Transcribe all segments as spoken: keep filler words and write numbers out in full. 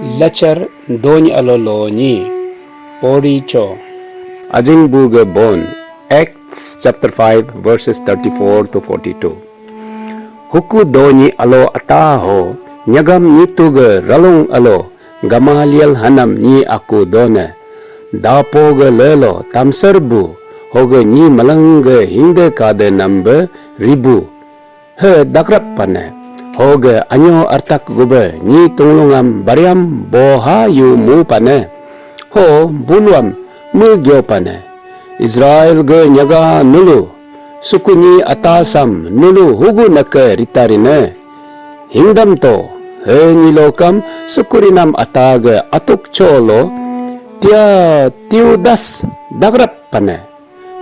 Lechar doni alo lo nyi pori cho. Ajing bu ge bon, Acts chapter five, verses thirty-four to forty-two. Huku doni alo ata ho, nyagam nyitu ge ralung alo, Gamaliel hanam nyi aku done. Dapo ge lelo tamsar bu, hoge nyi malang ge hingde kade nambe ribu. He dakrap pane. Hoge anyo artak gube nyi tunglungam bariam boha yu mu pane. Ho buluam me gyo pane. Israel ge nyaga nulu. Suku nyi atasam nulu hugu neke ritarine. Hingdam to, he nyi lokam sukurinam ata ge atuk cholo. Tia tiudas dakrap pane.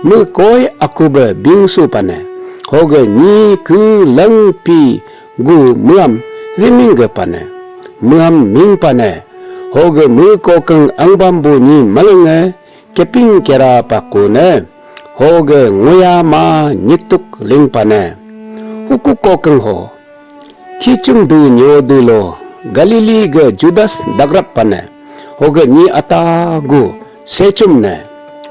Me koi aku be bingsu pane. Hoge nyi ke leng pi gu meam riming ge pane. Meam ming pane. Hoge me kokeng angbam bu nyi malenge keping kera pakune. Hoge nguya ma nyituk ling pane. Huku kokeng ho. Kichum du nyo du lo Galili ge Judas dagrap pane. Hoge nyi ata gu sechum ne.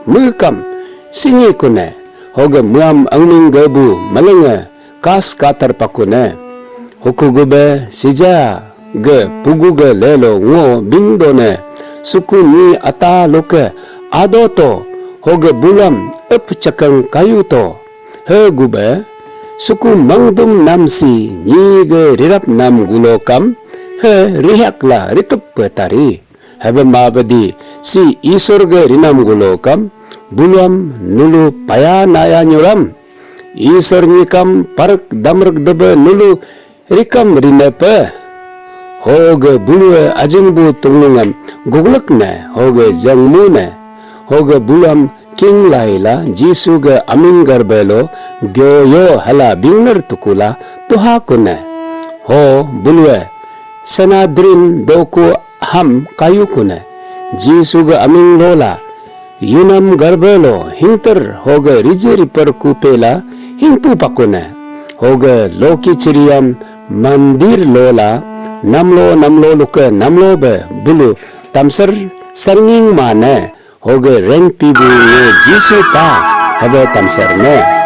Mekam sinyi kune. Hoge meam angming ge bu malenge kas katar pakune. Huku gube sija ge pugu ge lelo ngo bingdone. Suku nyi ata loke ado to. Hoge bulam ep chakang kayu to. He gube, suku mangdum nam si nyi ge rirap nam gulo kam, he rihak la ritup petari. Hebe mabedi si Isor ge rinam gulo kam, buluam nulu paya naya nyuram. Isor nyi kam parak damrak debe nulu rikam rinepe. Hoge bulue ajing bu tunglungam gugluk ne, hoge jangmu ne, hoge bulam king laila Jisu ge aming garbe lo gyo yo hala bingner tukula tuha kune. Ho bulue Sanadrin doku ham kayu kune. Jisu ge aming lola Yunam garbe lo hingter hoge riji riper kupela hingpu pakune. Hoge loki chiriam mandir lola namlo namlo luke namlo be bulu tamsar sarnging mane. Hoge reng pibu nge Jisu pa hebe tamsar ne.